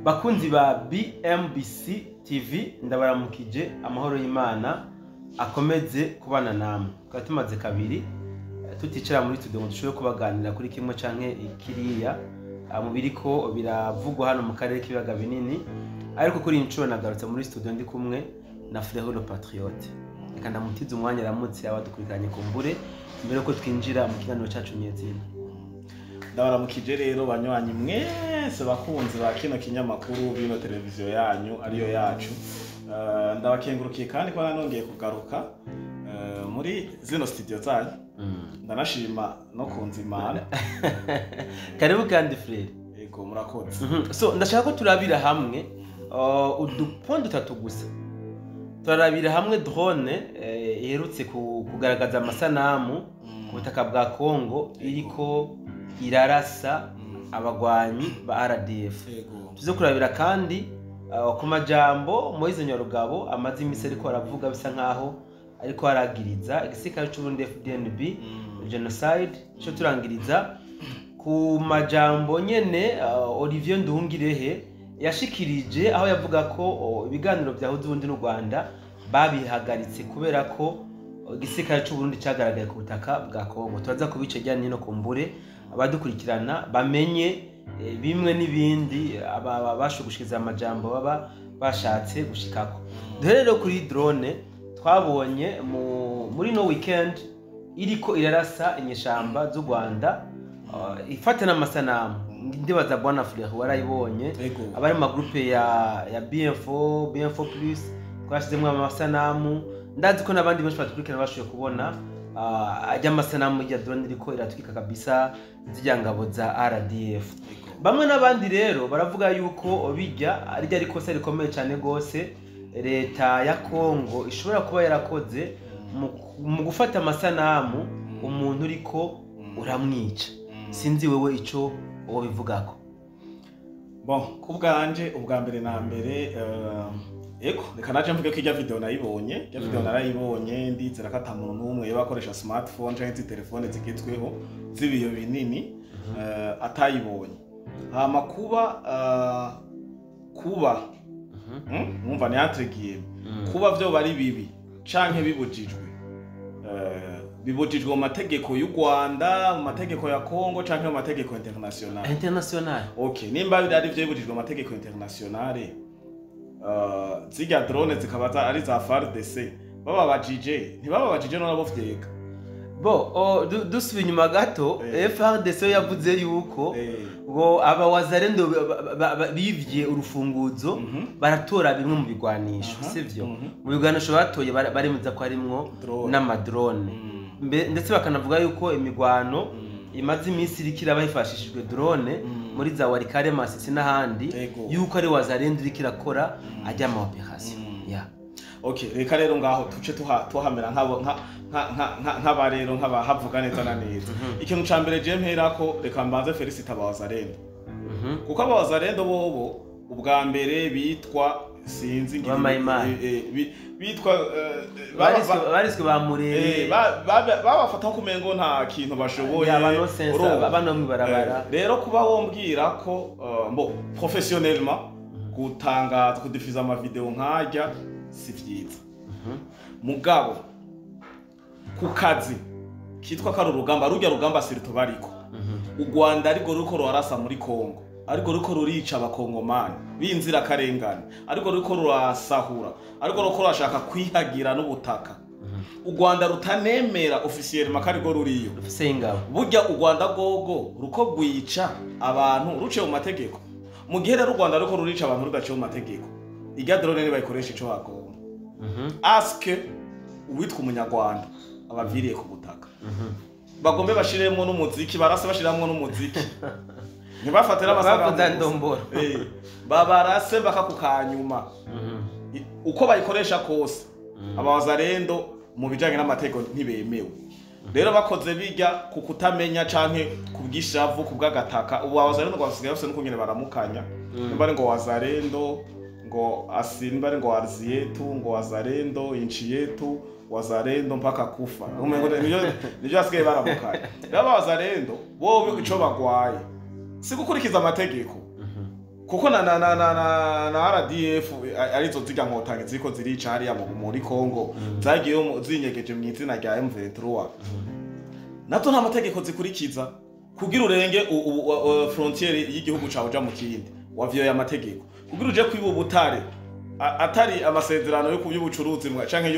Bakunzi ba BMBC TV, ndabaramukije. Amahoro y'Imana akomeze kubana namwe. Tukaba tumaze kabiri tuticara muri studio ngo dushobore kubaganira kuri kimwe canke kiriya mu biriko biravugwa hano mu karere k'ibiyaga binini, ariko kuri iyi nshuro nagarutse muri studio ndi kumwe na Frère le Patriote. Reka ndamutize umwanya aramutse abadukurikiranye kumbure mbere yuko twinjira mu kiganiro cacu nyezina. Ndabaramukije rero banywanyi mwese, bakunzi ba kino kinyamakuru, bino televiziyo yanyu ariyo yacu. Ndabakengurukiye kandi ko nanongeye kugaruka muri zino studio zanyu. Ndanashima no kunzimana. Karibu kandi, Frère. Ego, murakoze. So ndashaka ko turabira hamwe udupoint dutatu gusa. Turarabira hamwe drone iherutse kugaragaza amasanamu ku butaka bwa Congo iriko irarasa abagwanyi ba RDF. Tuze kurabira kandi ku majambo Moise Nyarugabo amaze imisi ariko aravuga, bisa nkaho ariko aragiriza igisirikare c'Uburundi FDNB genocide. Cyo turangiriza ku majambo nyene Olivier Nduhungirehe yashikirije, aho yavuga ko ibiganiro byahuza Uburundi n'u Rwanda babihagaritse kubera ko igisirikare c'Uburundi cagaragaye ku butaka bwa Kongo. Turaza kubica ijyanye nino kumbure abadukurikirana bamenye bimwe n'ibindi bashoboye gushikiriza amajambo baba bashatse gushikako. Duhere rero kuri drone twabonye muri no weekend iriko irarasa inyeshamba z'u Rwanda, ifata n'amasanamu. Ndibaza bwana Fleur warayibonye. Ego. Abari mu magroupe ya BM4, BM4 plus twashyizemo amasanamu. Ndazi ko n'abandi benshi badukurikirana bashoboye kubona ajya amasanamu ya drone iriko iratwika kabisa zirya ngabo za RDF. Bamwe n'abandi rero baravuga yuko bijya ari rya ikosa rikomeye cyane rwose leta ya Kongo ishobora kuba yarakoze mu gufata amasanamu umuntu uriko uramwica. Sinzi wewe ico uwo bivugako. Bon, ku bwanje, ubwa mbere na mbere, ego, reka naje mvuge ko irya video nayibonye, irya video narayibonye. Ndizera ko ata muntu n'umwe yoba akoresha smartphone canke izi telefone zigezweho z'ibiyo binini atayibonye. Hama kuba mwumva ni entre guillemets, kuba vyo bari bibi canke bibujijwe, bibujijwe mu mategeko y'u Rwanda, mu mategeko ya Congo canke mu mategeko international? International. Okay, nimba ari vyo bibujijwe mu mategeko international, zirya drone zikaba ari za FARDC, bababajije ntibababajije none abo vyega? Bo dusubiye inyuma gato, FARDC yo yavuze yuko ngo aba wazalendo bivye urufunguzo, baratora bimwe mu bigwanisho, sivyo? Mu bigwanisho batoye baremeza ko harimwo Drone. n'amadrone. Ndetse bakanavuga yuko imigwano imaze iminsi iriko iraba hifashishijwe drone muri za Walikale, Masisi n'ahandi, yuko ari wazalendo iriko irakora ajya ama operation ya. Okay, reka rero ngaho tuce tuhamera nk'abo nk'aba rero nk'abahavuga neza na neza. Ikintu ca mbere je mperako, reka mbanze félicite abawazalendo, kuko abawazalendo bobo ubwa mbere bitwa sinzi Ba Maimai. Bitwa Bariswe ba Murere. Babafata nko kumengo nta kintu bashoboye. Ya ba nonsense. Urumva? Bano mwibarabara. Rero kuba wombwira ko mbo professionnellement gutangaza, kudifuza amavideo nk'arya si vyiza, mugabo ku kazi kitwa ko ari urugamba, rurya rugamba surtout bariko, u Rwanda ariko ruriko rurarasa muri Kongo, ariko ruriko rurica abakongomani b'inzirakarengane, ariko ruriko rurasahura, ariko ruriko rurashaka kwihagira n'ubutaka, u Rwanda rutanemera officiellement ko arirwo ruriyo. Rufise ingabo. Burya u Rwanda gogo ruko rwica abantu ruciye mu mategeko. Mu gihe rero u Rwanda ruko rurica abantu rudaciye mu mategeko, irya drone nibayikoresha ico bagomba, aske uwitwa umunyarwanda abaviriye ku butaka, bagombe bashiremwo n'umuziki, barase bashiramwo n'umuziki, ntibafate n'amasanamu Bavuza gusa. Ndomboro. Babarase bakakukanyuma. Uko bayikoresha kose, abawazarendo mu bijanye n'amategeko ntibemewe. Rero bakoze bijya ku kutamenya canke ku bwishavu, ku bw'agataka. Ubu abawazarendo ngo basigaye bafise n'ukungene baramukanya, nimba ari ngo wazarendo ngo asi, nimba ari ngo ardhi yetu, ngo wazarendo nchi yetu, wazarendo mpaka kufa. Umengo nivyo basigaye baramukanya. Rero abawazarendo bo ico bagwaye si gukurikiza amategeko. Kuko na RDF arizo zirya nkotanyi ziriko zirica hariya muri Congo, zagiye zinyegeje mu izina rya M23, nazo nta mategeko zikurikiza. Kugira urenge frontière y'igihugu cawe uja mu kindi, wavyoye amategeko. Kugira uje kwiba ubutare, atari amasezerano yo y'ubucuruzi canke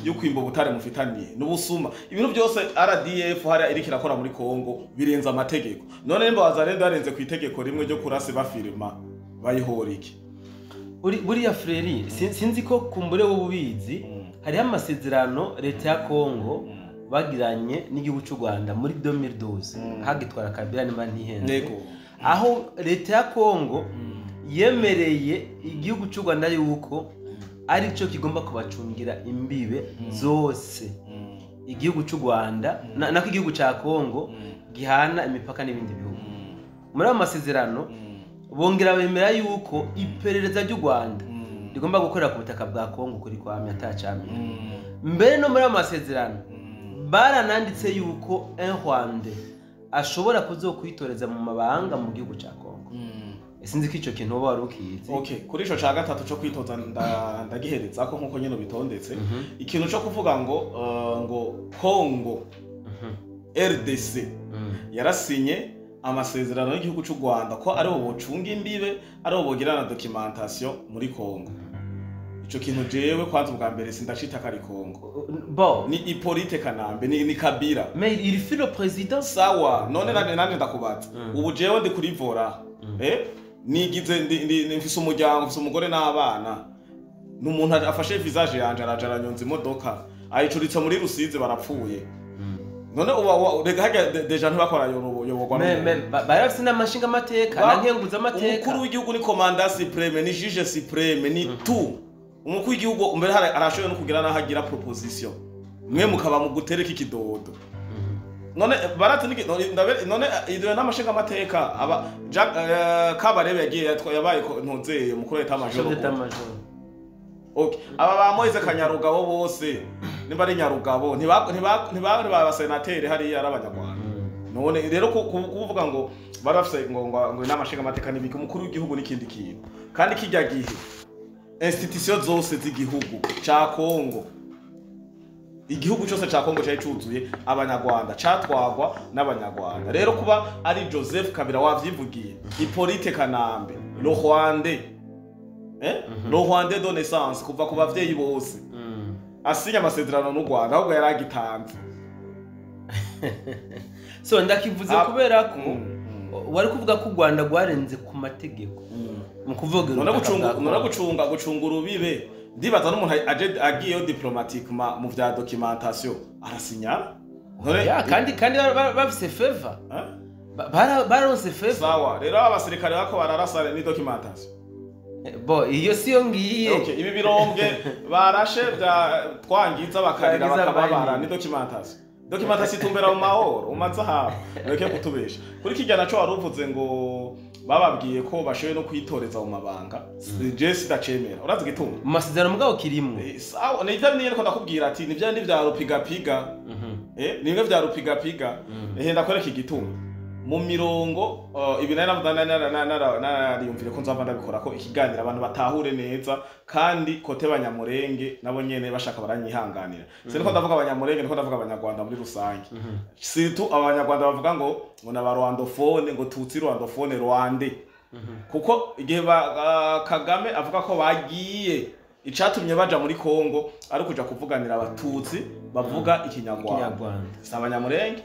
yo kwimba ubutare mufitaniye, n'ubusuma. Ibintu byose RDF hariya iriko irakora muri Congo birenze amategeko. None nimba Wazalendo yarenze ku itegeko rimwe ryo kurasa bafirima, bayihora iki? Buriya frère, sinzi ko kumbure w'ububizi, hariho amasezerano leta ya Congo bagiranye n'igihugu cy'u Rwanda muri 2012, hagitwara Kabila nimba ntihenze, aho leta ya Congo yemereye igihugu cy'u Rwanda yuko aricyo kigomba kubacungira imbibe zose igihugu cy'u Rwanda nako igihugu cya Congo gihana imipaka n'ibindi bihugu. Muri ayo masezerano bongera bemera yuko iperereza ry'u Rwanda rigomba gukorera ku butaka bwa Congo kuri kwamya atacamira. Mbere no muri ayo masezerano barananditse yuko un Rwandais ashobora kuzokwitoreza mu mabanga mu gihugu cya Congo. Sinzi ko ico kintu woba wari ukizi. Okay, kuri ico ca gatatu co kwitoza ndagihereza ko nkuko nyene bitondetse. Ikintu co kuvuga ngo Congo RDC yarasinye amasezerano y'igihugu c'u Rwanda ko aribo bocunga imbibe, aribo bogira na documentation muri Congo, ico kintu jewe kwanza ubwa mbere sindacita ko ari Congo. Bon. Ni Hippolyte Kanambe, ni Kabila. Mais il fut le président. Sawa, none nane ndakubaza, ubu jewe ndi kuri volant, nigize mfise umuryango, mfise umugore n'abana, n'umuntu afashe visage yanje araja aranyonza imodoka ayicuritse muri Rusizi, barapfuye. None uba rega harya déjà ntibakora yoborwa Mais n'umuntu. Mais bari bafise n'amashinga amateka na nkenguza amateka. Umukuru w'igihugu ni commandant suprême, ni juge suprême, ni tout. Umukuru w'igihugu mbere arashoboye no kugira n'aho agira proposition, mwe mukaba mu gutereka ikidodo. None barati none ibyo n'amashinga amateka aba Jack Kabarebe yagiye yabaye ntuzeye umukuru wa Chef état-major. d'état-major. Okay, aba ba Moise Kanyarugabo bose, nimba ari Nyarugabo, ntibari ba senateri hariya ari abanyarwanda. None rero kuvuga ngo barafise ngo inama nshinga amateka n'ibiki, umukuru w'igihugu n'ikindi kintu. Kandi kijya gihe institution zose z'igihugu ca Congo, igihugu cyose ca Congo cyari cuzuye abanyarwanda, catwagwa n'abanyarwanda. Rero kuba ari Joseph Kabila wavyivugiye, Hippolyte Kanambe, le Rwandais, le Rwandais de naissance kuva ku bavyeyi bose, asinya amasezerano n'u Rwanda, ahubwo yari agitanze. So ndakivuze Ah, kubera ko wari kuvuga ko u Rwanda rwarenze ku mategeko mu kuvogera None ubutaka gucunga bwa none Congo. gucunga urubibe, ndibaza n'umuntu aje agiyeyo diplomatiquement mu vya documentation arasinya. None Ya, kandi bafise faveur. Eh? Baronse faveur. Sawa, rero abasirikare bako bararasa ni documentation? Bo iyo siyo ngiye. Okay, ibi birombwe barashe bya twangiza bakarira Twangiza bakababara mining. ni documentation? Documentation itumbera mu mahoro umaze reke kutubesha. Kuri kijya naco wari uvuze ngo bababwiye ko bashoboye no kwitoreza mu mabanga, je sidacemera. Urazi igituma? Mu masezerano mugabo kirimwo. Sawa, ni bya bindi ndakubwira ati ni bya bindi vya rupigapiga, ni bimwe vya rupigapiga. Ndakwereka igituma mu mirongo ibi nari nariyumvire ko nzava ndabikora ko ikiganiro abantu batahure neza. Kandi côté Banyamurenge nabo nyene bashaka baranyihanganira, siniko ndavuga Abanyamurenge, niko ndavuga Abanyarwanda muri rusange, surtout Abanyarwanda bavuga ngo n'aba rwandophone, ngo Tutsi rwandophone, Rwande. Kuko igihe Kagame avuga ko bagiye, icatumye baja muri Kongo ari kuja kuvuganira Abatutsi bavuga Ikinyarwanda, Ikinyarwanda. si Abanyamurenge.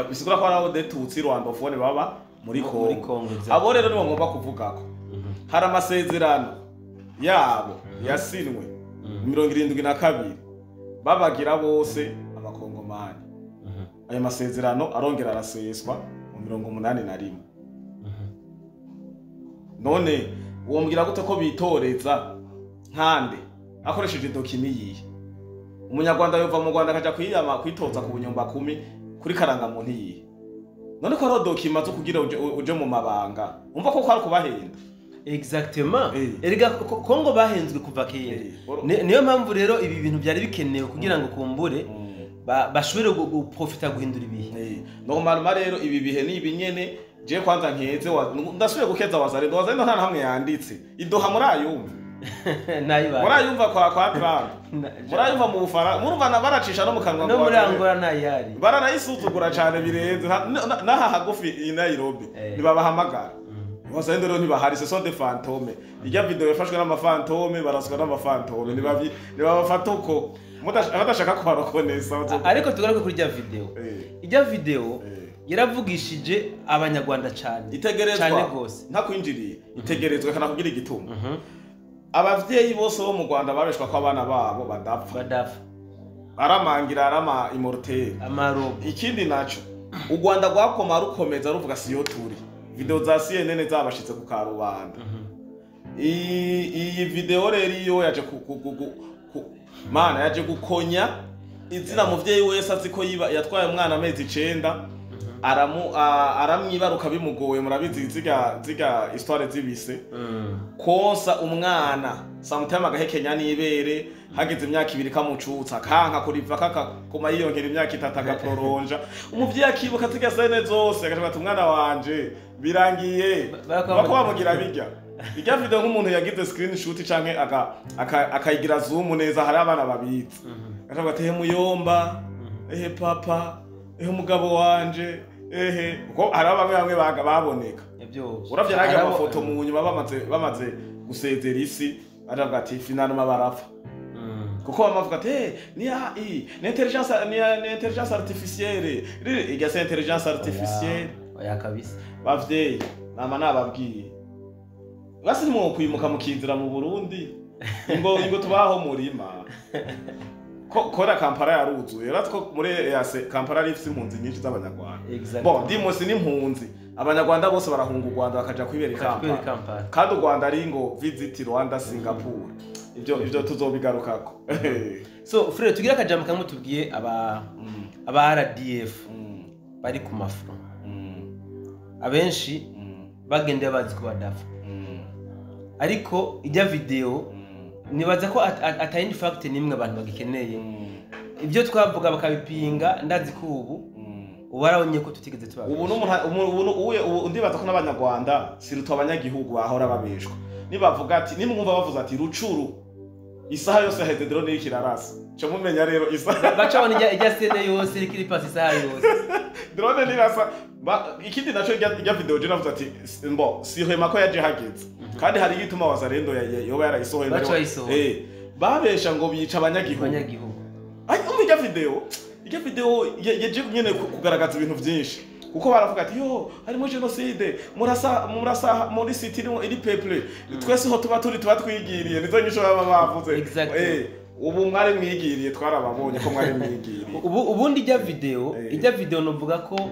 Bisigura ko hariho des Tutsi rwandophone baba muri Muri Kongo. Kongo, exactly. Abo rero nibo ngomba kuvugako. Hari amasezerano yabo yasinwe 72 babagira bose Abakongomani. Ayo masezerano arongera araseswa mu 81. None wombwira gute ko bitoreza nkande akoresheje document yihe? Umunyarwanda yova mu Rwanda akaja kwiyama kwitoza ku bunyumba kumi kuri karangamuntu yihe? None ko hariho document zo kugira uje mu mabanga, umva ko kwari kubahenda. Exactement. Eh. Erega Kongo bahenzwe kuva kera. Eh. Niyo mpamvu rero ibi bintu byari bikenewe kugira ngo kumbure bashobore guprofita guhindura ibihe. Normalement rero ibi bihe ni ibi nyene. Je kwanza nkeze ndasubiye gukeza Wazalendo. Wazalendo nta hamwe yanditse idoha murayumva. Nayibaye. Murayumva kwa Trump. Murayumva mu Bufaransa, murumva na baracisha no mu kanwa. No muri Angola ntayari. Baranayisuzugura cyane birenze n'aha hagufi i Nairobi ntibabahamagara. Wazalendo rero ntibahari, ce sont des fantômes. Irya video yafashwe n'amafantome, baraswa n'amafantome, ntibabafata uko badashaka kubarokonesa. Ariko tugaruke kuri irya video. Irya video yaravugishije abanyarwanda cyane. Itegerezwa ntakwinjiriye, itegerezwa kana kugira igituma. Abavyeyi bose bo mu Rwanda babeshwa ko abana babo badapfa. Aramangira arama immortel. Amarobo. Ikindi naco, u Rwanda rwakoma rukomeza ruvuga siyo turi. Video za CNN zabashitse ku karubanda. Iyi video rero iyo yaje mana yaje gukonya izina muvyeyi wese azi ko yiba yatwaye umwana amezi 9 aramwibaruka bimugoye. Murabizi ziga histoire zibise konsa umwana sometimes agahekenya n'ibere hageze imyaka 2 kamucutsa kanka kuriva kaka kuma yiyonkera imyaka 3 agaproronja. Umuvyeyi akibuka ziga sene zose akavuga ati umwana wanje birangiye bako bamugira bijya. Irya video nk'umuntu yagize screenshot canke akayigira zoom neza, hari abana babitse akavuga ati ehe muyomba, ehe papa, ehe umugabo wanje, ehe uko hari bamwe baboneka. Uravye naga amafoto mu nyuma bamaze gusezera isi aravuga ati finalement barapfa. Kuko bamavuga ati ni AI, ni intelligence, ni intelligence artificielle. Irya c'est intelligence artificielle. Oya kabisa. Bavyeyi nama nababwiye basi nimwo kwimuka mukizira mu Burundi ingo tubaho murima. Kora Kampala yaruzuye ratwo muri EAC Kampala rifise impunzi nyinshi z'abanyarwanda. Bon ndimose n'impunzi abanyarwanda bose barahunga u Rwanda bakaja kwibera Kampala. Kandi u Rwanda ari ngo visit Rwanda Singapore. Ibyo tuzobigarukako. So frere tugira akajambo kamwe tubwiye aba RDF bari ku mafro. Abenshi bagende bazi ko badapfa. Ariko ijya video nibaza ko atayindi fact nimwe abantu bagikeneye. Ibyo twavuga bakabipinga ndazi ko ubu ubarabonye ko tutigeze tubabesha. Ubu ndibaza ko n'abanyarwanda siruto abanyagihugu bahora babeshwa. Nibavuga ati nimwumva bavuze ati Rucuru isaha yose heze drone y'ikirarasa. Cyo mumenya rero isaha bacabona ijya sene yose ikiri pass isaha yose. Drone nirasa. Ikindi naco ijya video je navuze ati mbo sihema ko yaje hageze. Kandi hari igituma Wazalendo yoba yarayisohoye mbere. Babesha ngo bica abanyagihugu. Ai umva ijya video yaje nyene kugaragaza ibintu byinshi. Kuko baravuga ati yo harimo genocide murasa muri city iri peuple twese ho tuba turi tuba twigiriye nizo nyisho baba bavuze. Ubu mwari mwigiriye twarababonye ko mwari mwigiriye. Ubundi ijya video novuga ko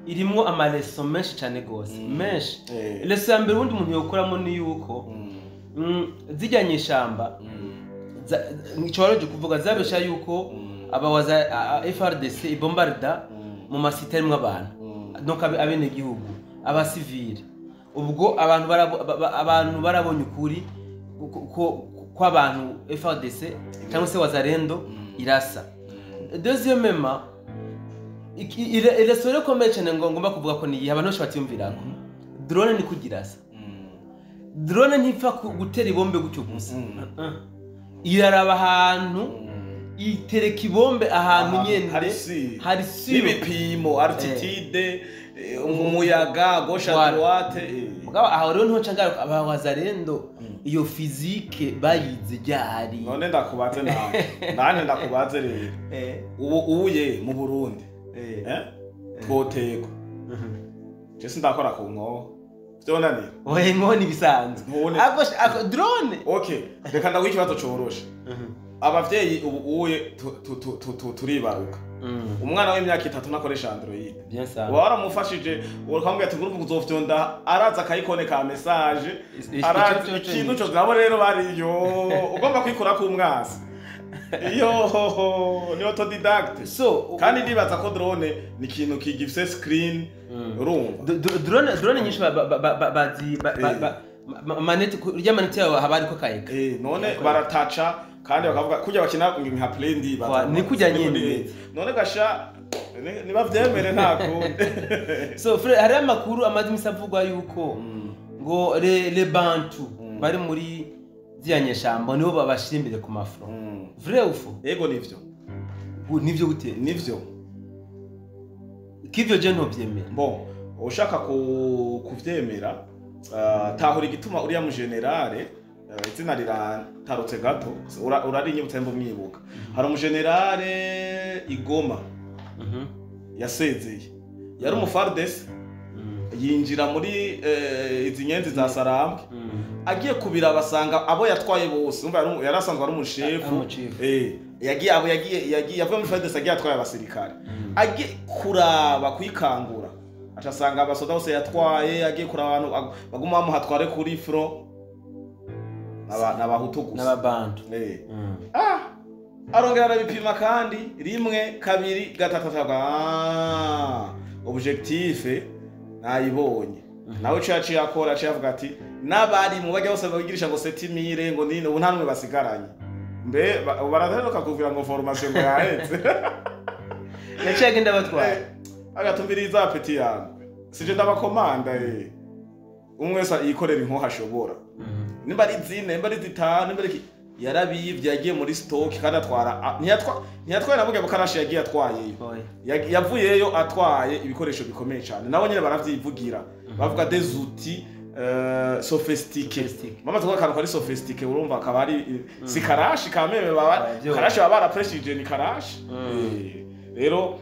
irimwo amaleso menshi cyane gose menshi. Leso ya mbere ubundi umuntu yokuramo ni yuko zijyanye ishamba nicyo kuvuga zabesha yuko abawaza FRDC ibombarda mu masite arimwo abantu donc abene gihugu aba civil. Ubwo abantu barabonye ukuri ko abantu FRDC cyangwa se Wazalendo irasa. Deuxièmement iresore komeye cyane ngo ngomba kuvuga ko ni abantu benshi batiyumvirako. Drone ni kugirasa. Drone ntipfa gutera ibombe gutyo gusa. Iraraba ahantu itereka ibombe ahantu nyene hari si n'ibipimo altitude umuyaga gauche à droite. Mugabo aho rero nto canga aba Wazalendo iyo physique bayize ryari. None ndakubaze nawe nane ndakubaze rero ubu uye mu Burundi twoteko je sindakora ku nkoho vyonanira. Oye nkoho ni bisanzwe ako drone. Okay reka ndaguha ikibazo coroshe. Abavyeyi ubu uye turibaruka. Umwana w'imyaka 3 nakoresha Android. Waramufashije ukamubwira ati nguruvu kuzofyonda araza akayikone ka message araza ikintu cyo nabo rero bariyo ugomba kwikura ku mwasi. Iyo ni autodidacte. So kandi ndibaza ko drone ni ikintu kigifise screen urumva. Drone nyinshi bazi manete rya manete yawe haba ariko kayeka. None baratacha kandi bakavuga kujya bakina nka play ndi ni kujya nyine. None gasha Nibavyemere nta kundi. So frère, hariho amakuru amaze imisi avugwa yuko ngo les Bantu bari muri ziriya nyeshamba nibo babashira imbere ku ma front. Vrai ou faux? Ego, nivyo. Nivyo gute? Nivyo. Kivyo je ntovyemera. Bon, ushaka kuvyemera, tahura igituma uriya mu général, izina riratarutse gato, urarinyibutsa mba umwibuka. Hari umu général igoma yasezeye, yari umu FARDC, yinjira muri izi nyenzi za Sarambwe. Agiye kubira basanga abo yatwaye bose, umva, yari asanzwe ari umushefu. Ari umushefu. Yagiye abo yagiye yavuye muri FARDC, agiye atwaye abasirikare. Agiye kuraba kwikangura, aca asanga abasoda bose yatwaye, agiye kuraba abantu baguma bamuhatware kuri front n'abahutu gusa. N'ababantu. Ah, arongera arabipima kandi rimwe, kabiri, gatatu, atavuga: "Ah, objectif nayibonye." Nawe ico yaciye akora, aciye avuga ati n'abari mu bajya bose babigirisha ngo 7000 ngo nini, ubu nta n'umwe basigaranye. Mbe baraheruka kugira ngo formation ngo yahetse. Yaciye agenda batwara. Agatumbiriza petit yangu, sije ndabakomanda, umwe wese yikorera inkoho ashobora, nimba ari zine, nimba ari zitanu, nimba ari iki. Yarabivye, yagiye muri stock kandi atwara ntiyatwaye na burya bukarashi yagiye atwayeyo. Oya. Yavuyeyo atwaye ibikoresho bikomeye cyane. Nabo nyene baravyivugira, bavuga des outils sophistiqués. Sophistiqués. Mama, tuvuga akantu kari sophistiqué, urumva akaba ari si karashi kameme baba Byo. karashi baba barapreshije ni karashi. Rero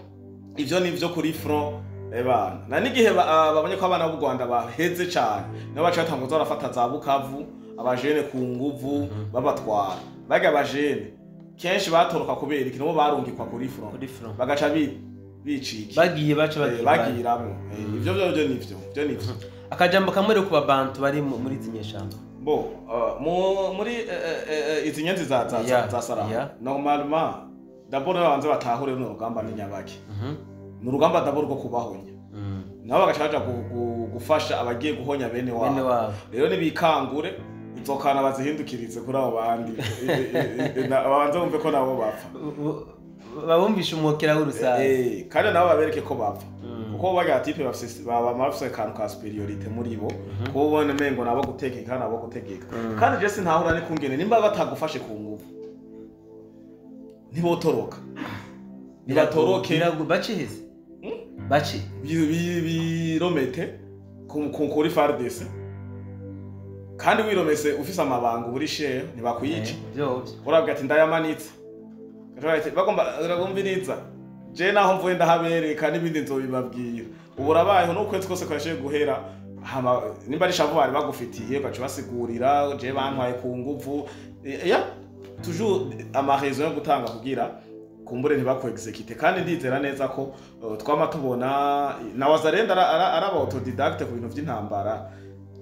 ivyo nivyo kuri front ebana na n'igihe babonye ko abana b'u Rwanda baheze cyane, nibo baca batanguza barafata za Bukavu abajene ku nguvu, babatwara. Barya abajene kenshi batoroka kubera iki? Nibo barungikwa kuri front. Kuri front. Bagaca bicika. Bagiye baca bagiye. Bagiramwo. Ivyo byo nivyo, byo nivyo. Akajambo kamwe rero ku babantu bari muri izi nyeshamba. Bo muri izi nyenzi za Sarah, normalement d'abord babanze batahure runo rugamba ni nyabaki. Ni urugamba d'abord rwo kubahonya, nabo bagaca baja gufasha abagiye guhonya bene bene wabo. Wabo. Rero nibikangure, izokana bazihindukirize kuri abo bandi. Babanze bumve ko nabo bapfa. Babumvisha umwokera w'urusazi. Kandi nabo babereke ko bapfa, kuko barya type bafise baba bafise akantu ka supériorité muri bo, kuko ubona umengo nabo gutegeka, nabo gutegeka. Kandi je sintahura ni kungene nimba batagufashe ku nguvu ntibotoroka, nibatoroke. Bace heze bace. Biromete kuri FARDC, kandi wiromese ufise amabanga uburi shehe ntibakwica. Byo. Urabwira ati ndayamanitse. Bakavuga ati, bagomba urabumviriza, je naho mvuye ndahabereka n'ibindi nzobibabwira. Ubu urabayeho n'ukwezi kose kwashiye guhera, hama nimba ari shavu bari bagufitiye, ugaca ubasigurira: je bantwaye ku nguvu. Ya toujours ama raison yo gutanga kugira kumbure ntibakw exécute. Kandi ndizera neza ko twama tubona na Wazalendo araba autodidacte ku bintu vy'intambara.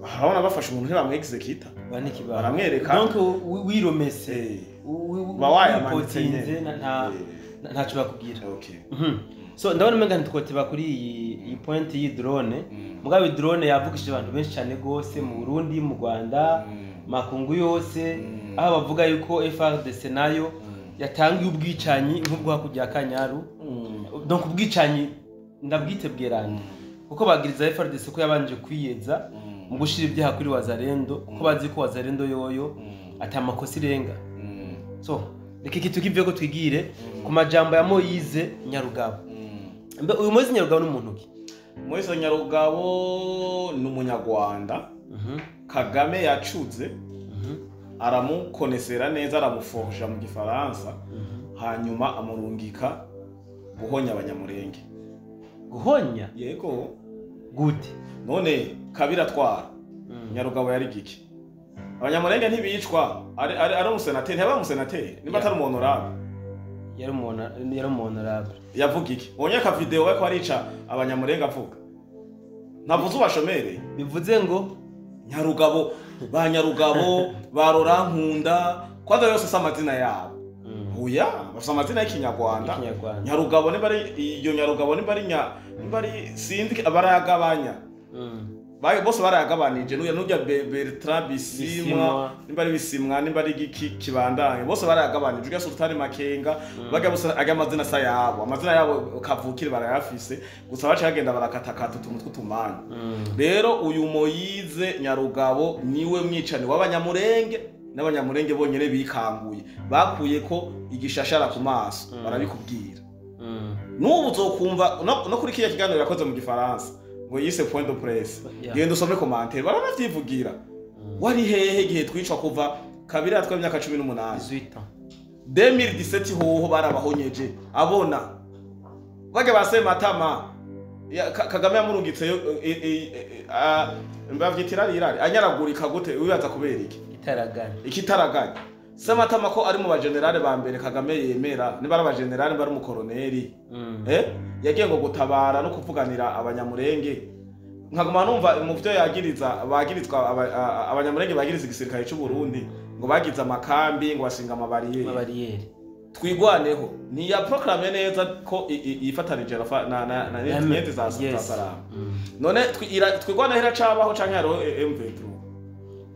Urabona bafashe umuntu ntibamw exécuta. Baramwereka. Baramwereka. Donc wiromese Uba wayamanitse wipotinze nyene. Ntaco bakubwira. Okay. So ndabona umenga ntitwoteba kuri iyi point y'iyi drone. Mugabo iyi drone yavugishije abantu benshi cyane gose mu Burundi, mu Rwanda, makungu yose, aho bavuga yuko FARDC nayo yatangiye ubwicanyi nk'ubwo hakurya ya Kanyaru. Donc ubwicanyi ndabwite bweranda, kuko bagiriza FARDC ko yabanje kwiyeza mu gushira ibyaha kuri Wazalendo, kuko bazi ko Wazalendo yoyo ata makosa irenga. So reka iki tukivye ko twigire ku majambo ya Moyize Nyarugabo. Mbe uyu Moyize Nyarugabo ni umuntu ki? Moise Nyarugabo ni umunyarwanda Kagame yacuze, aramukonesera neza, aramuforja mu gifaransa, hanyuma amurungika guhonya abanyamurenge. Guhonya? Yego. Gute? None Kabira atwara, Nyarugabo yari giki? Abanyamurenge ntibicwa? Ari umusenateri, ntiyabaye umusenateri nimba atari umu honorable. Yari umu honorable. Yavuga iki? Ubonye aka video bariko barica abanyamurenge avuga? Ntavuze ubashomereye. Bivuze ngo Nyarugabo, ba Nyarugabo, ba Rorankunda, kwanza yose si amazina yabo. Oya, bafise amazina y'ikinyarwanda. Y'ikinyarwanda. Nyarugabo nimba ari iyo Nyarugabo, nimba ari nimba ari, sinzi, barayagabanya. Bose barayagabanije, n'uya n'urya Bertrand Bisimwa, Bisimwa. Nimba ari Bisimwa, nimba ari igiki kibandanye, bose barayagabanije. Urya Sultani Makenga, bajya bose ajya amazina asa yabo, amazina yabo kavukire barayafise, gusa baca bagenda barakatakata utuntu tw'utumanyu. Rero uyu Moyize Nyarugabo niwe mwicani w'Abanyamurenge, n'Abanyamurenge bonyene bikanguye, bakuye ko igishashara ku maso, barabikubwira. N'ubu uzokumva no kuri kiriya kiganiro yakoze mu Gifaransa ngo yise point de presse, genda usome commentaire, baranavyivugira: wari hehe igihe twicwa kuva kabiri atwa imyaka 18? 18 ans. 2017 hoho barabahonyeje, abona bajya ba Sematama. Kagame yamurungitseyo, bavyita irari, irari anyaragurika gute? Wibaza kubera iki? Itaragana. Ikitaraganya Sematama ko ari mu bagenerale ba mbere Kagame yemera, niba ari abagenerale, niba ari umukoroneri, yagiye ngo gutabara no kuvuganira Abanyamurenge. Nkaguma numva mu byo yagiriza, bagirizwa Abanyamurenge, bagiriza igisirikare cy'u Burundi ngo bagize amakambi, ngo bashinga amabariyeri. Amabariyeri. Twigwaneho ntiya proclame neza ko yifatanije na nyenzi za Salama. None Twigwaneho iracabaho canke hariho M23?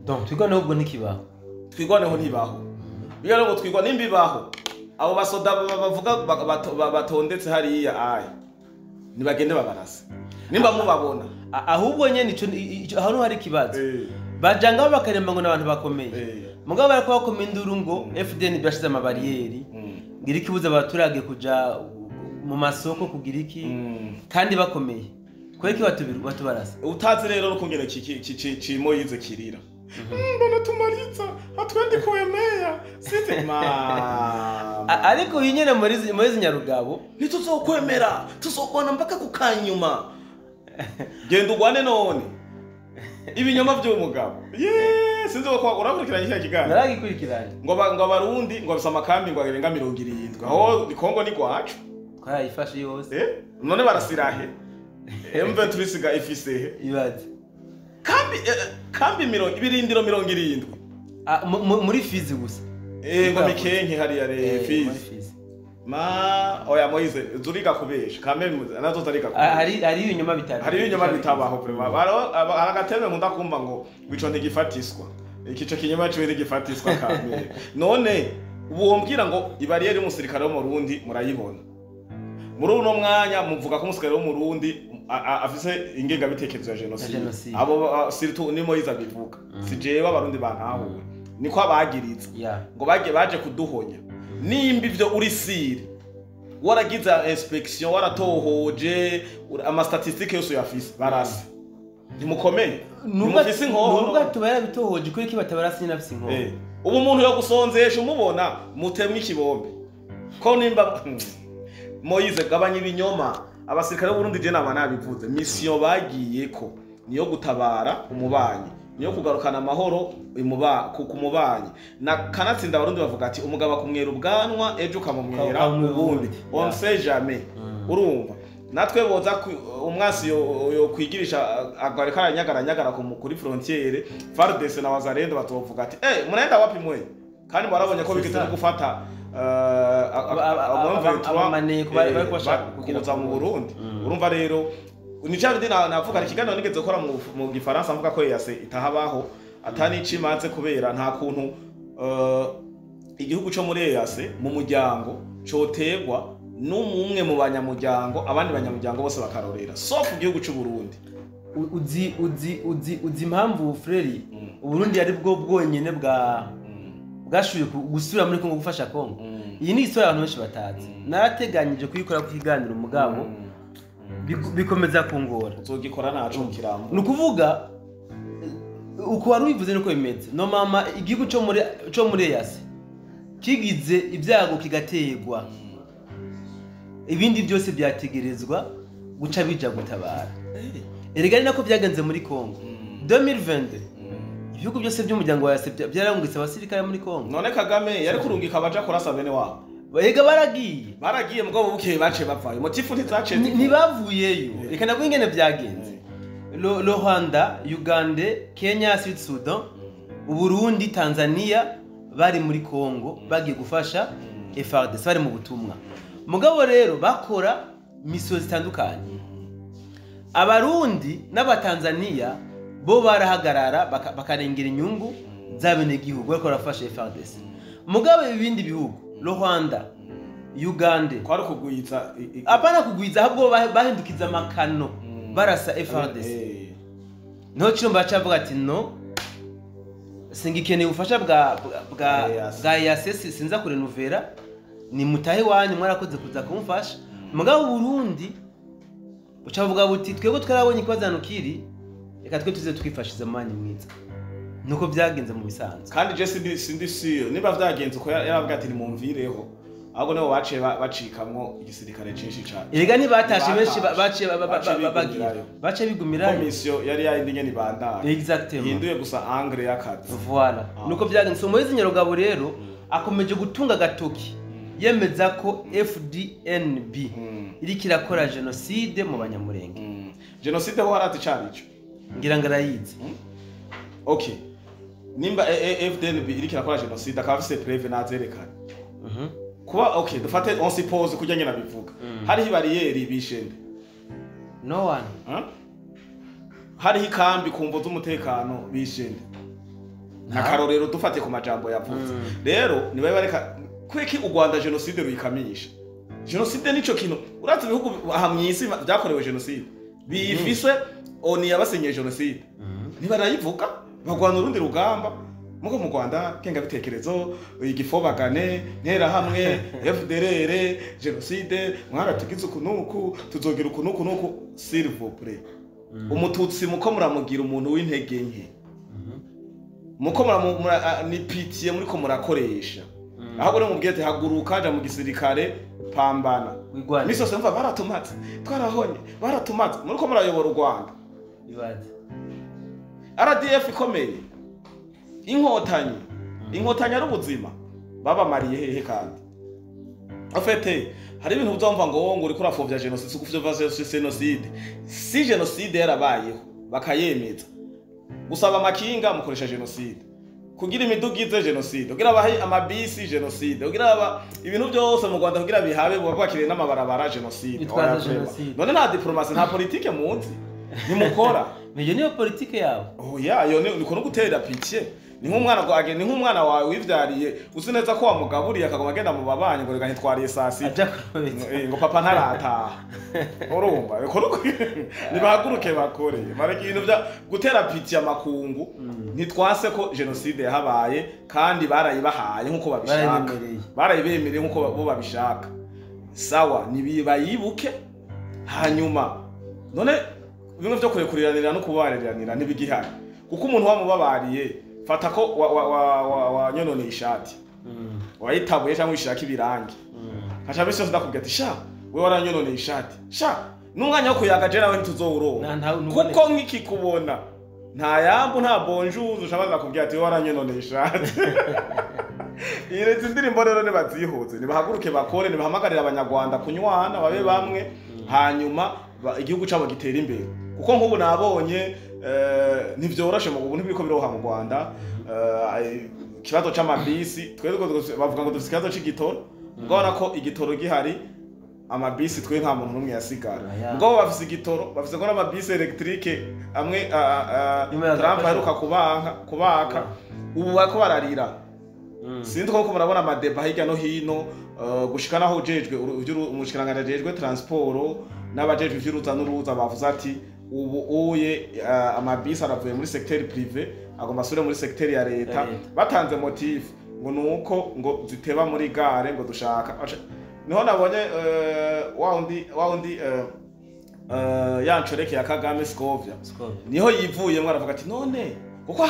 Donc Twigwaneho ubwo ntikibaho. Twigwaneho ntibaho. Biga ngo twigwa nimba ibaho, abo basoda bavuga batondetse hariya aya nibagende babarase nimba mubabona. Ahubwo nyene ico ahantu hari ikibazo, bajanga bakaremba ngo n'abantu bakomeye, mugabo bariko bakoma induru ngo FDN byashize amabariyeri, ngira ikibuza abaturage kuja mu masoko kugira iki, kandi bakomeye. Kubera iki batubarasa? Utazi rero n'ukungene ki Moyize kirira, mbona tumaliza hatwendi kuemea sisi ma. Ariko uyu nyene muri Nyarugabo, ntituzokwemera, tuzokwana mpaka kukanyuma, genda ugwane. None ibinyoma by'uwo mugabo, ye sinzi ko urakurikiranye kiriya kiganiro. Naragikurikiranye. Ngo Abarundi ngo bafise amakambi ngo arenga 70, aho ni Kongo ni gwacu. Twarayifashe yose. None barasirahe? M23 isiga ifise he? Ibaze. Kambi mirongo ibirindiro 70. Ah, muri Fizi gusa. Ngo Mikenke hariya re. Muri Fizi. Fizi. Ma oya, Moise zuriga kubesha kame nazo zariga Ah, kubesha. hari ibinyoma bitatu. Hari ibinyoma bitabaho vraiment. Hari agateme nkunda kumva ngo ico ntigifatiswa, ikico kinyoma ciwe ntigifatiswa kame. None ubu wombwira ngo ibariyeri y'umusirikare wo mu Burundi murayibona muri uno mwanya, muvuga ko umusirikare wo mu Burundi afise ingengabitekerezo ya Ya jenoside? jenoside. Abo surtout ni Moise abivuga, si jewe. Abarundi bantahure, niko abagiritse ngo bagiye baje kuduhonya. Nimba ivyo uri sûr, waragize inspection, waratohoje, ama statistique yose uyafise, barase. Ntimukomeye, ntimufise inkoho. Nubwo tuba yarabitohoje, kuri iki batabarasa nyine afise inkoho? Ubu umuntu yo gusonzesha umubona mutemwe ikibombe ko nimba Moyize gabanya ibinyoma. Abasirikare b'Uburundi, je naba nabivuze, mission bagiye ko niyo gutabara umubanyi, niyo kugarukana amahoro ku mubanyi na kanatsinda. Abarundi bavuga ati umugabo akumwera ubwanwa, ejo ukamumwera ukamumwera ubundi. ubundi. On sait jamais. Urumva natwe boza umwasi yo kwigirisha agareka aranyagara nyagara kuri frontière, FARDC na Wazalendo batovuga ati: "Eh, munaenda wapi mwe?" Kandi barabonye ko bigeze no gufata abamaneko bari kubashaka kugira kuza mu Burundi. Urumva rero ni cya bindi navuga ikiganiro nigeze gukora mu Gifaransa, mvuga ko EAC itahabaho atani icimaze, kubera nta kuntu igihugu co muri EAC mu muryango cotegwa n'umwe mu banyamuryango, abandi banyamuryango bose bakarorera, sauf igihugu c'u Burundi. Uzi impamvu, frère, Uburundi ari bwo bwonyene bwashoboye gusubira muri Kongo gufasha Kongo? Iyi ni histoire abantu benshi batazi. Narateganyije kuyikora ku kiganiro, mugabo bikomeza kungora. Uzogikora naco kirambo. Ni ukuvuga uko wari ubivuze niko bimeze. No mama, igihugu co muri EAC kigize ibyago kigategwa, ibindi byose byategerezwa guca bija gutabara. Erega ari nako byagenze muri Kongo 2022, ibihugu byose by'umuryango wa EAC byararungitse abasirikare muri Kongo. None Kagame yari kurungika abaja kurasa bene wabo? Ega baragiye. Baragiye, mugabo bukeye bace bavayo, motif ntizace. Ntibavuyeyo. Reka nabwo ingene byagenze: le Rwanda, Uganda, Kenya, Sud Sudan, Uburundi, Tanzania bari muri Congo bagiye gufasha FARDC, bari mu butumwa. Mugabo rero bakora misiyo zitandukanye. Abarundi n'Abatanzania Bo barahagarara bakarengera inyungu z'abenegihugu, bariko barafasha FARDC. Mugabo ibindi bihugu, Rwanda, Uganda, Kwari kugwiza apana kugwiza, ahubwo bahindukiza amakano barasa FARDC. Niho Chilombo acavuga ati: "No, singikeneye ubufasha bwa EAC. bwa EAC, sinza kurenuvera, ni mutahe wanyu, mwarakoze kuza kumufasha." Mugabo Burundi buca buvuga buti: "Twebwe twarabonye ikibazo hano kiri, reka twe tuze twifashiza mu mwanya mwiza." Nuko byagenze mu bisanzwe. Kandi je sindi siyo niba vyagenze uko yaravuga ati nimumvireho, ahubwo nibo baciye bacikamwo igisirikare cinshi cane. Erega ntibatashe benshi, Ntibatashe. baciye Baciye bagira bigumirayo. baciye bigumirayo. Komisiyo yari yayindi nyene ibandanya, Exactement. ihinduye gusa angle y'akazi. Voilà. Nuko byagenze. So Moise Nyarugabo rero akomeje gutunga agatoki, yemeza ko FDNB iriko irakora jenoside mu Banyamurenge. Jenoside ho harazi icarico? Ngira ngo arayizi. Okay, nimba FDNB iriko irakora jenoside akaba afise preuve, nazerekana. Kuba okay, dufate, on suppose kurya nyene abivuga, hariho ibariyeri, bishende? No one. Huh? Hariho ikambi ku mvo z'umutekano, bishende? Nka karorero, dufate ku majambo yavuze. Rero nibabe bareka kweki u Rwanda jenoside ruyikamisha. Jenoside nico kintu urazi ibihugu aha mw'isi vyakorewe jenoside bifise ONU yabasinyiye jenoside, ntibarayivuga, bagwana urundi rugamba. Muko mu Rwanda kengabitekerezo, igifobagane, nterahamwe, FDLR, jenoside, mwaratugize uku nuku, tuzogira uku nuku nuku. S'il vous plaît, umututsi muko muramugira umuntu w'intege nke, muko ni pitié muriko murakoresha. Ahubwo nimubwiye ati: "Haguruka, ja mu gisirikare, pambana." Wigwane. Misi yose mva baratumaze, twarahonye, baratumaze. Muriko murayobora u Rwanda. Ibaze. RDF ikomeye, Inkotanyi, Inkotanyi ari ubuzima babamariye hehe? Kandi en fait hari ibintu uzumva ngo uriko urapfobya jenoside. Si gupfobya jenoside, si jenoside yarabayeho bakayemeza. Gusaba amakinga mukoresha jenoside, kugira imiduga ize jenoside, kugira abahe amabisi jenoside, kugira aba ibintu byose mu Rwanda kugira bihabe bubakire n'amabarabara jenoside. Bitwaza Oya, vraiment. jenoside. None nta diplomatie, nta politike muzi ntimukora? Iyo niyo politike yawe. Oya, iyo ni niko no gutera pitié. Ni nk'umwana gwa ni nk'umwana wawe wivyariye, uzi neza ko wamugaburiye, akaguma agenda mu babanyi ngo reka ntitwariye saa sita. Aja kurobetsa. Ngo papa ntarataha. Urumva niko nibahaguruke bakore, bareka ibintu bya gutera pitié amakungu. Ntitwase ko jenoside yahabaye, kandi barayibahaye nk'uko babishaka. Barayibemereye. Barayibemereye nk'uko bo babishaka. Sawa, nibayibuke. Hanyuma none bimwe byo kurekuriranira no kubariranira ntibigihari, kuko umuntu wamubabariye, fata ko wanyononeye ishati, wayitabuye cyangwa uyishirako ibirangi, nkaca misi yose ndakubwira ati: "Sha, we waranyononeye ishati sha." N'umwanya wo kuyaga je nawe ntituzowuronka. Ntuboneka. Kuko nkikikubona nta yambu, nta bonjour, ushobora ndakubwira ati: "We waranyononeye ishati." Iretse indirimbo rero nibazihuze, nibahaguruke bakore, nibahamagarire Abanyarwanda kunywana, babe bamwe, hanyuma igihugu cabo gitere imbere. Kuko nk'ubu nabonye ntivyoroshe mu ubu ntibiriko biroha mu Rwanda. Ikibazo c'amabisi, twebwe bavuga ngo dufise ikibazo c'igitoro. Mugabo ko igitoro gihari, amabisi twe nta muntu n'umwe yasigara. Oya. Mugabo bafise igitoro, bafise ngo n'amabisi électrique amwe Nyuma ya Trump aheruka kubanka kubaka, ubu bariko bararira. Sinzi ko murabona ama débats hirya no hino, gushika naho ujejwe umushikiranganji ajejwe transport n'abajejwe ivy'uruza n'uruza bavuze ati: "Ubu uye amabisi aravuye muri secteur privé, agomba asubire muri secteur ya leta." Ya leta. Batanze motif ngo nuko ngo ziteba muri gare, ngo dushaka. Niho nabonye wa wundi ya ncoreke ya Kagame, Scovia. Scovia. Niho yivuyemo aravuga ati: "None kuko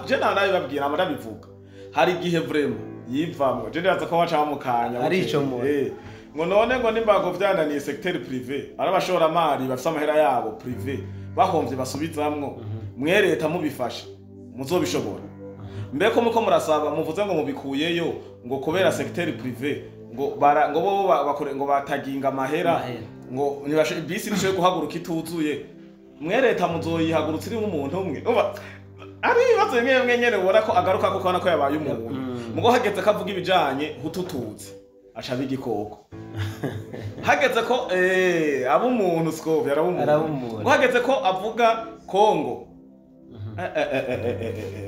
je nabibabwira, nama ndabivuga." Hari igihe vraiment yivamwo, je ndibaza ko baca bamukanya. Aricomora. Ngo none ngo nimba ngo vyananiye secteur privé, ari abashoramari bafise amahera yabo privé, bahomvye basubizamwo, mwe leta mubifashe muzobishobora? Mbeko muko murasaba, muvuze ngo mubikuyeyo ngo kubera secteur privé, ngo bara ngo bo bakore ngo bataginga amahera. Amahera. Ngo nibashe bisi nishoye guhaguruka ituzuye, mwe leta muzoyihagurutsa irimo umuntu umwe? Umva, ari ibibazo bimwe bimwe nyene ubona ko agaruka, kuko ubona ko yabaye umuntu. Mugo hageze ko avuga ibijanye hutututsi, aca aba igikoko. Hageze ko aba umuntu, Scovia araba umuntu. Araba umuntu. Ngo hageze ko avuga Kongo.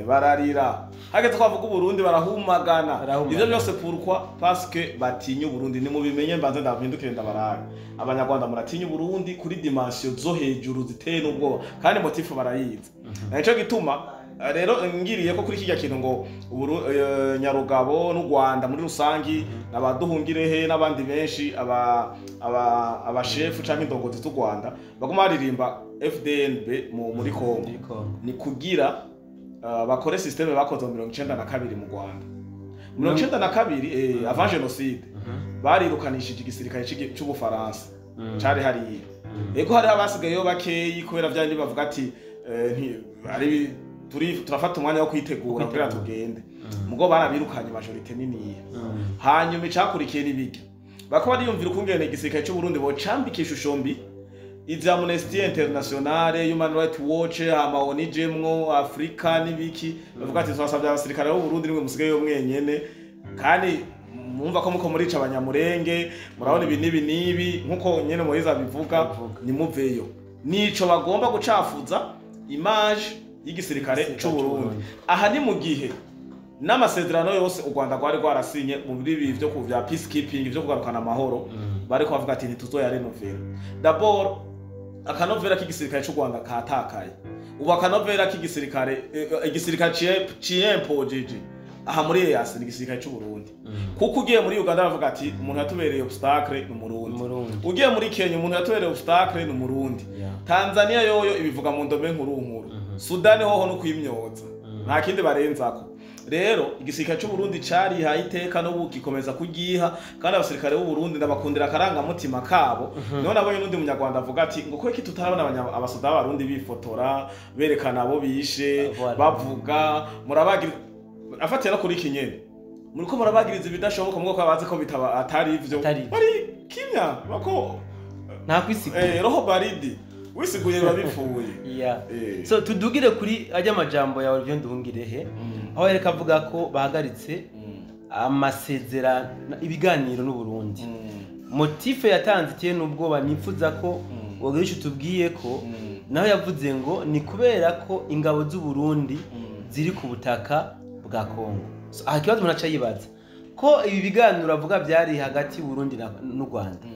Bararira hageze ko bavuga Uburundi barahumagana. Ivyo byose pourquoi? Parce que batinya Uburundi. Nimubimenye, mbanze ndabindukire ndabarabe. Abanyarwanda muratinya Uburundi kuri dimension zo hejuru ziteye n'ubwoba, kandi motif barayizi. Nico gituma rero ngiriye ko kuri kijya kintu ngo Nyarugabo n'u Rwanda muri rusangi n'abaduhungirehe n'abandi benshi aba aba abashefu canke indongozi z'u Rwanda baguma baririmba FDNB muri Kongo, ni kugira bakore système bakoze mu 1992 mu Rwanda. Mu 1992, avant génocide, barirukanishije igisirikare c'Ubufaransa cari hariya. Ego, hari abasigayeyo bakeyi kubera vyandi bavuga ati ari turi turafata umwanya wo kwitegura kugira tugende, mugo barabirukanye majorité niniya. Hanyuma icakurikiye nibijya bako bariyumvira ukungene igisirikare c'u Burundi bocambika ishusho mbi. Izi Amnesty International, Human Rights Watch, ama ONG mwo Afrika n'ibiki, bavuga ati twasabye abasirikare b'u Burundi, nimwe musigaye mwenyene, kandi mumva ko muko murica Abanyamurenge, murabona ibi n'ibi n'ibi, nkuko nyene Moyize abivuga, nimuveyo. Nico bagomba gucafuza image y'igisirikare c'u Burundi. Aha ni mu gihe n'amasezerano yose u Rwanda rwari rwarasinye mu ibi vyo ku vya peacekeeping, vyo kugarukana amahoro, bariko bavuga ati ntituzoyarenovera. D'abord akanovera k'igisirikare c'u Rwanda katakaye. Ubu akanovera k'igisirikare, igisirikare ciyempojeje aha muri EAC ni igisirikare c'u Burundi, kuko ugiye muri Uganda bavuga ati umuntu yatubereye obstacle ni Umurundi, ugiye muri Kenya umuntu yatubereye obstacle ni Umurundi, Tanzania yoyo ibivuga mu ndome nkuru nkuru, Sudani hoho no kwimyoza, nta kindi barenzako. Rero igisirikare cy'u Burundi carihaye iteka n'ubu gikomeza kuryiha, kandi abasirikare b'u Burundi ndabakundira akarangamutima kabo. Niho nabonye n'undi munyarwanda avuga ati ngo kuki tutarabona abasoda b'Abarundi bifotora berekana abo bishe, bavuga murabagira afatiye no kuri kinyene, muriko murabagiriza ibidashoboka, mubwo bazi ko bitaba atari ivyo, bari kimya bako nta kwisigura. Roho baridi wisiguye biba bipfuye. So tudugire kuri ajya amajambo yawe Olivier Nduhungirehe, aho yareka avuga ko bahagaritse amasezerano, ibiganiro n'u Burundi. Motif yatanze iteye n'ubwoba, nifuza ko wogira ico tubwiye ko naho yavuze ngo ni kubera ko ingabo z'u Burundi ziri ku butaka bwa Kongo. So aha kibazo umuntu aca yibaza ko ibi biganiro avuga byari hagati y'u Burundi n'u Rwanda,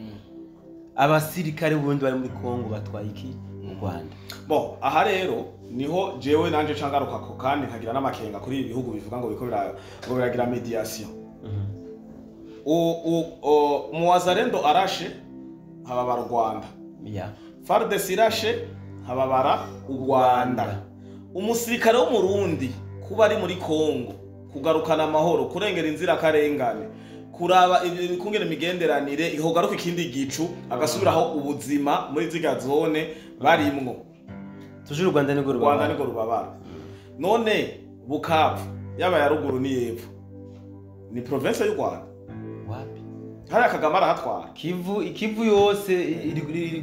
abasirikare b'u Burundi bari muri Kongo batwaye iki mu Rwanda? Bon, aha rero niho jewe nanje cangaruka ko kandi nkagira n'amakenga kuri ibi bihugu bivuga ngo biko ngo biragira médiation. Mu Wazalendo arashe hababara u Rwanda, FARDC irashe hababara u Rwanda. Umusirikare w'Umurundi kuba ari muri Kongo kugarukana amahoro, kurengera inzirakarengane, kuraba kungena imigenderanire ihogaruka ikindi gicu, agasubiraho ubuzima muri ziga zone barimwo, tuje u Rwanda nirwo Rwanda nirwo rubabara. None Bukavu yaba ya ruguru ni yepfo ni province y'u Rwanda? Wapi, hariya Kagame arahatwara. Kivu yose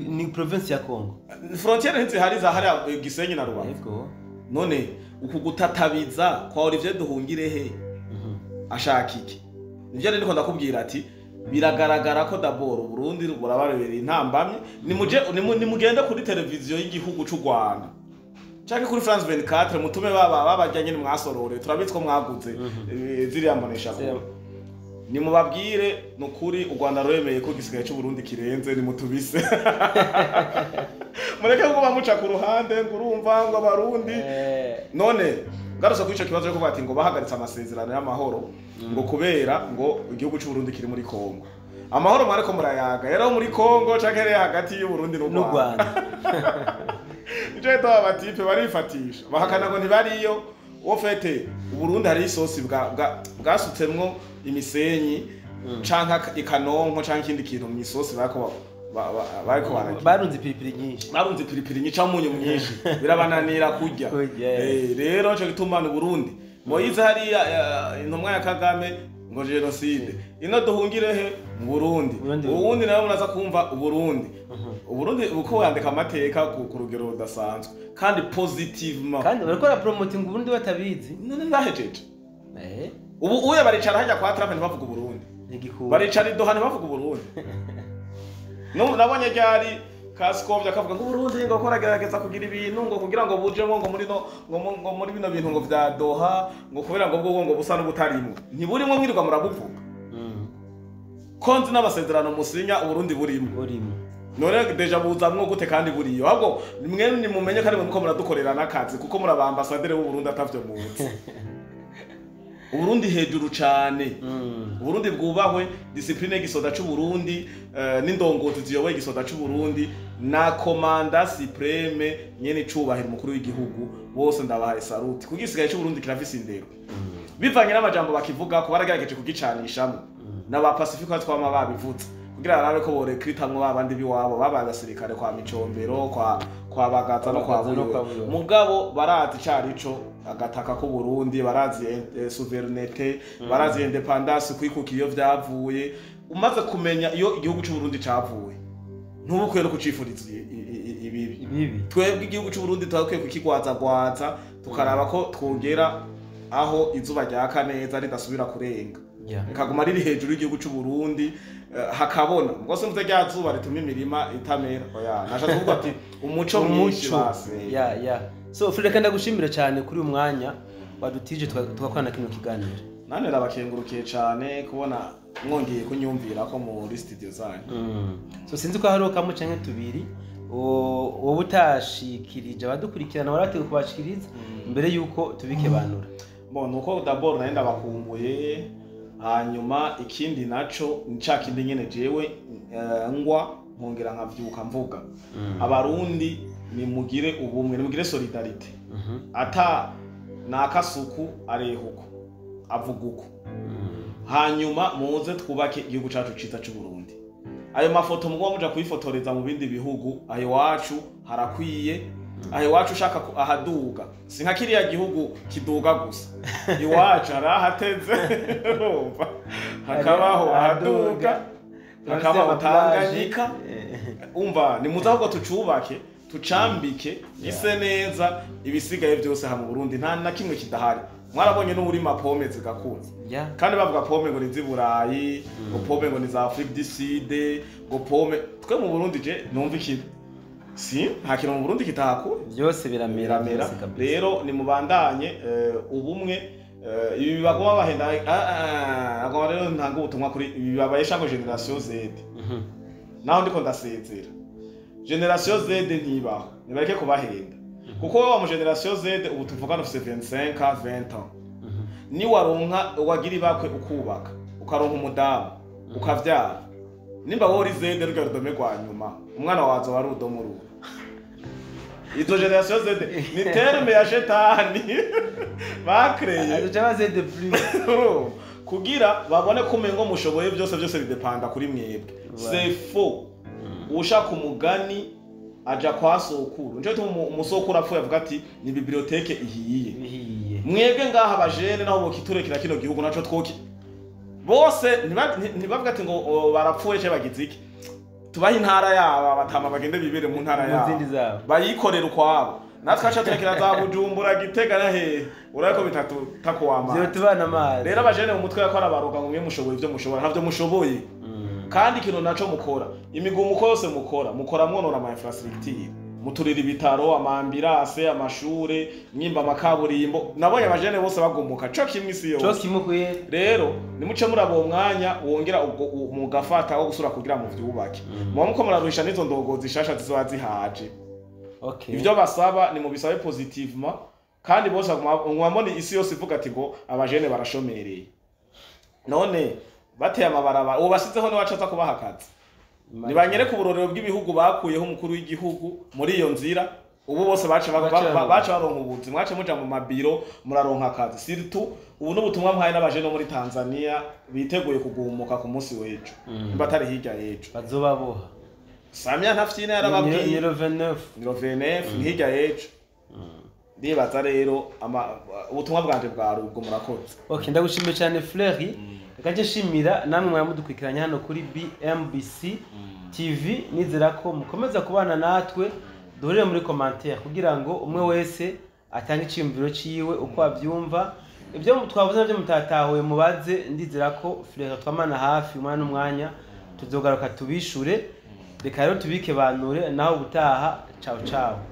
ni province ya Kongo. Frontière ntizihari za hariya Gisenyi na Rubavu. None uku gutatabiza kwa Olivier Duhungirehe ashaka iki? Nivyo rero ndiko ndakubwira ati biragaragara ko d'abord Burundi burabarebereye intambamye. Nimuje nimugende kuri televiziyo y'igihugu c'u Rwanda canke kuri France 24, mutume baba babajyanye mwasorore, turabitswe mwaguze ziriya mbonesha kure, nimubabwire nukuri u Rwanda rwemeye ko gisigaye c'u Burundi kirenze, nimutubise mureke kuba muca ku ruhande ngo urumva ngo Abarundi. None ngarutse kuri ico kibazo cyo kuvuga ati ngo bahagaritse amasezerano y'amahoro ngo kubera ngo igihugu c'u Burundi kiri muri Kongo, amahoro mwariko murayaga yari muri Kongo canke yari hagati y'u Burundi n'u Rwanda? Nico gituma abatipe barifatisha bahakana ngo ntibariyo. Au fait u Burundi hari isosi bwasutsemwo imisenyi canke ikanonko canke ikindi kintu mu isosi, bariko baragira barunze ipiripiri nyinshi, barunze ipiripiri nyinshi canke umunyu mwinshi, birabananira kurya. Rero nico gituma mu Burundi Moyize hariya intumwa ya Kagame ngo génocide ino duhungirehe mu Burundi, ubundi nawe muraza kumva Uburundi. Uburundi uko yandika amateka ku rugero rudasanzwe kandi positivement, kandi bariko bara promoting Uburundi batabizi. None ndahejeje. Ubu uye baricara hajya kwa Trump ntibavuga Uburundi, baricara i Doha ntibavuga Uburundi. No nabonye ryari Kaskovya akavuga ngo Burundi ngo koragerageza kugira ibintu ngo kugira ngo bujemo ngo muri no ngo muri bino bintu ngo vya Doha ngo kubera ngo bwo ngo busa n'ubutarimwe ntiburimwe mwirirwa murabuvuga. Konzi n'amasezerano musinya Uburundi burimo none deja buzamwo gute kandi buriyo ahubwo mwe ni mumenye kandi muko muradukorera n'akazi kuko muraba ambassadeur w'u Burundi atavyo muzi. Uburundi hejuru cyane. Uburundi bwubahwe, discipline y'igisoda c'u Burundi n'indongozi ziyoboye igisoda c'u Burundi na commandant suprême nyene cubahira umukuru w'igihugu bose ndabahaye saluti kuko igisigaye c'u Burundi kirafise indero. Bivanye n'amajambo bakivuga ko baragerageje kugicanishamo n'aba Pacifique twama babivutse kugira barabe ko borekritamwo babandi biwabo babaye abasirikare kwa Micombero kwa Bagaza no kwa Buyoya. Mugabo barazi carico agataka ko Burundi barazi souveraineté barazi independance kwikuka iyo vyavuye. Umaze kumenya iyo igihugu c'u Burundi cavuye ntubukwiye no kucifuriza ibibi. Twebwe igihugu c'u Burundi twakwiye kukigwaza tukaraba ko twogera aho izuba ryaka neza ridasubira kurenga rikaguma riri hejuru y'igihugu c'u Burundi hakabona ngo se mvuze rya zuba rituma imirima itamera. Oya nashatse kuvuga ati umuco mwinshi base. Ya so Frere ndagushimira cyane kuri uyu mwanya wadutije tugakorana kino kiganiro. Nane rabakengurukiye cyane kubona mwongeye kunyumvira ko muri studio zanyu. So sinzi ko hariho kamwe canke tubiri wowe utashikirije abadukurikirana warateguye kubashikiriza mbere yuko tubikebanura. Bon nuko d'abord nari ndabakumbuye hanyuma ikindi naco nca kindi nyene jewe ngwa nkongera nkavyuka mvuga abarundi ni mugire ubumwe ni mugire solidarité. Ata nakasuku arehuko avuga uko. Hanyuma muze twubake igihugu cacu ciza c'u Burundi. Ayo mafoto mugwa muja kuyifotoreza mu bindi bihugu ayo wacu harakwiye. Aho iwacu ushaka ahaduga si nka kiriya gihugu kiduga gusa iwacu harahateze urumva hakabaho ahaduga hakabaho Tanganyika. Umva ni muze ahubwo tucubake tucambike gise neza ibisigaye byose ha mu Burundi nta na kimwe kidahari. Mwarabonye n'urima pome zigakura kandi bavuga pome ngo ni z'Iburayi ngo pome ngo ni za Afrique du Sud ngo pome twe mu Burundi je numva ikintu si nta kintu mu Burundi kitahakura byose biramera. Rero ni mubandanye ubumwe ibi bagoma bahenda agoma rero ntanga ubutumwa kuri ibi babayesha ngo generation Z. Naho ndiko ndasezera generation Z ntibaho nibareke kubahenda kuko wa mu generation Z ubu tuvugana ufise 25 20 ans ni waronka wagira ibakwe ukubaka ukaronka umudamu ukavyara nimba wowe uri Z rugero rudome rwa nyuma umwana wazo wari udomuru. Izo generation Z ni terme ya shetani bakreye azo Z de plus kugira babone ko umengo mushoboye byose byose bidepanda kuri mwebwe. C'est faux. Ushaka umugani aja kwa sokuru nje umusokuru apfuye avuga ati ni bibliothèque ihiye. Mwebwe ngaha abajene naho bokiturekera kino gihugu naco twoki bose ntibavuga ati ngo barapfuye cyo bagize iki tubaha intara yabo batama bagende bibere mu ntara yabo bayikorera ukwabo natwe acha turekera za Bujumbura Gitega na hehe urako bitatu takuwama byo tubana amazi. Rero abajene mu mutwe yakora baroga ngo mwe mushoboye ibyo mushobora ntavyo mushoboye. Kandi ikintu naco mukora imigumuko yose mukora mwonora ama infrastructure muturira ibitaro amambirase amashure mwimba amakaburimbo nabonye abajene bose bagumuka co kimwe isi yose co kimwe kuye. Rero nimuce murabo mwanya wongera mugafata aho gusura kugira mu vyubake muba muko muraruhisha nizo ndogozi shasha zizoba zihaje. Ivyo basaba ni mu bisabe positivement kandi bose mwamoni isi yose ivuga ati ngo abajene barashomereye none bateye amabarabara ubu basizeho ni wacaza kubaha akazi nibanyereka uburorero bw'ibihugu bakuyeho umukuru w'igihugu muri iyo nzira ubu bose bace baronka ubuzi mwace muja mu mabiro muraronka akazi surtout ubu n'ubutumwa mwaye n'abajene muri Tanzania biteguye kugumuka ku munsi w'ejo batari hirya y'ejo bazobaboha Samia ntafyina yarababwiye ni 29 ni hirya y'ejo. Ndibaza rero ubutumwa bwanje bwa rubwo murakoze. Okay ndagushimiye cyane Fleury. Reka nje shimira namwe mwamudukurikiranye hano kuri BMBC TV nizera ko mukomeza kubana natwe duhurire muri commentaire kugira ngo umwe wese atange iciyumviro ciwe uko avyumva ibyo twavuze navyo mutatahuye mubaze ndizera ko Fleury twamana hafi umwana n'umwanya tuzogaruka tubishure. Reka rero tubike banure, naho ubutaha. Ciao ciao.